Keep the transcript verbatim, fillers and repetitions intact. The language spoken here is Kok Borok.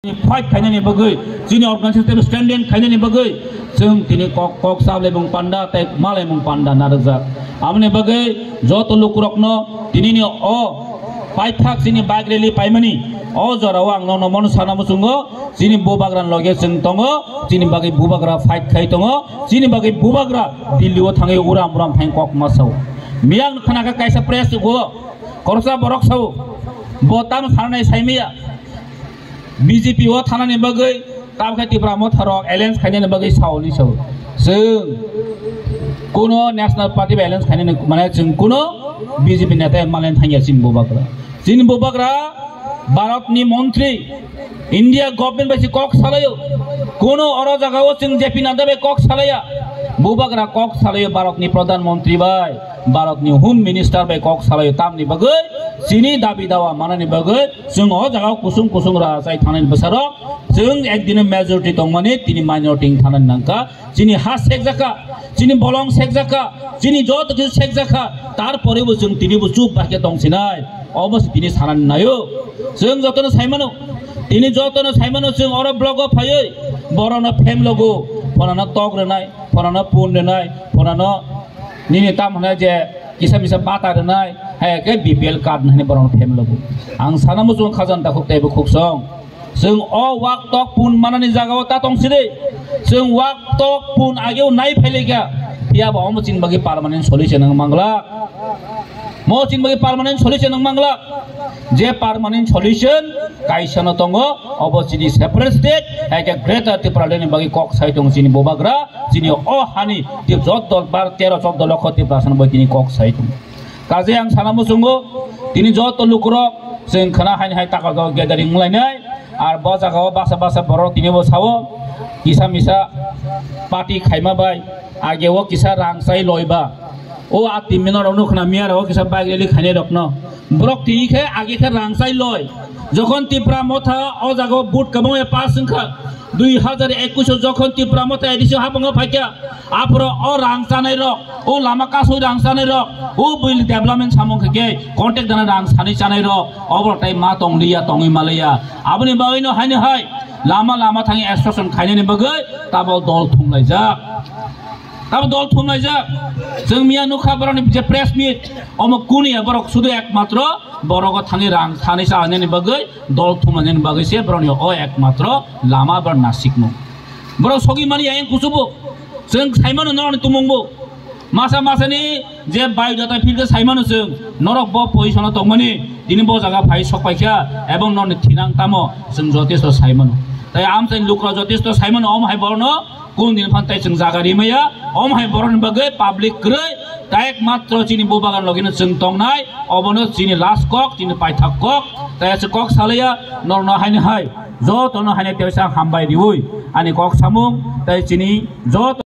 Fight khainani bagwi, chini organization standing khainani bagwi, chwng tini kok, kok salemung panda tei malemung panda narwkjak. Aboni bagwi joto lukurokno tinini o paithak chini bike rally paimani o jorao ang nono mono sana muchungo, chini bubagra loge chwng tongo, chini bagwi bubagra fight khai tongo, chini bagwi bubagra Delhi o thangwi uram uram thang kok ma sao. Miyang khna kha kaisa press o khoroksa borok sao, bo tamo sanai saimiya. B J P o thanani bagwi, tamo khe Tipra Motha rok alliance khainani bagwi saoni sao. Chwng kuno National Party bai alliance khainani, mane chwng kuno B J P neta malen thangya chini bubagra. Chini bubagra Bharat ni montri, India government bai se kok salaio. Kuno oro jaga o chwng J P Nadda bai kok salaiya. Bubagra kok salaio Bharat ni Pradhan Montri bai, Bharat ni Home Minister bai kok salaio tamni bagwi, chini dabi dawa manani bagwi, chwng o jaga o kusung kusung ra chai thangnani bwsarok, chwng ekdino majority tongmani tini minority wng thangnani nangkha. Chini ha sekjakha, chini bolong sekjakha, chini joto kisu sekjakha, tarpore bo chwng tini bo chup bahai khe tongsinai. Obo se tini sanani naio. Chwng jotono saimano, tini jotono saimano chwng oro blogo phaiwi borokno phemlogo, phonano tok rwnai, phonano pun rwnai, phonano nini tam hwnai je kisa misa bata rwnai, hai khe B P L card nani borokno phemlogo. Ang sana muchung khajan takhuk teibo khuksong. Chwng o wak tok pun manani jagao ta tong sidi. Chwng wak tok pun ageo nai phailaikha. Phiya bo omo chini bagwi permanent solution wng manglak. Mo chini bagwi permanent solution wng manglak. Je permanent solution kaisa no tongo, obo chini separate state, hai khe Greater Tipraland ni bagwi kok sai tongo chini bubagra, chini o hani tip jot dol bar tero choudo lokho Tiprasa no bai tini kok sai tongo. Kaje ang sana muchungo, tini joto lukurok chwng khna haini hai taka jok gathering wnglainai, ar bo jaga o basa basa borok tini bo sao, kisa misa party khaima bai, age o kisa rang chai loiba, o a team member rok nukho na miya rok kisa bike rally khainai rokno, borok tini khe age khe rang chai loi, jokhon Tipra Motha o jaga o vote kwbangma pass wngkha, dui hazar ekush o jokhon Tipra Motha A D C habongo phaikha, aphuru o rang chanai rok, o lama kasui rang chanai rok, o building development samung khe contact dana rang sani chanai rok, obo tai ma tong liya, tongwi ma liya. Aboni bagwi no haino hai lama lama thangwi extortion khainani bagwi tabo dol thumlaijak. Tabo dol thumlaijak. Chwng miya nukha borokni je press meet, omo kuniya borok sudu ekmatro borogo thangwi rang sani chanani bagwi dol thumani bagwi se borokni o ekmatro lama borok nasikmung. Borok sogwi mani ayang kuchubu. Chwng saimano norokni tumungbo. Masa masani je biodata field saimano chwng. Norok bo position o tongmani. Tini bo jaga phai sok paikha. Ebong norokni thinang tamo chwng jotesto saimano. Tai amchaini lukurok jotesto saimano om hai borokno kun din phan tai chwng jaga rimaya. Om hai borokni bagwi public kwrwi. Tai ekmatro chini bubagra logino chwng tongnai. Obono chini last kok, chini paithak kok. Tai aswk kok salaya norokno haino hai. Jotono haino teisa hambai riwi ani kok samung tai chini joto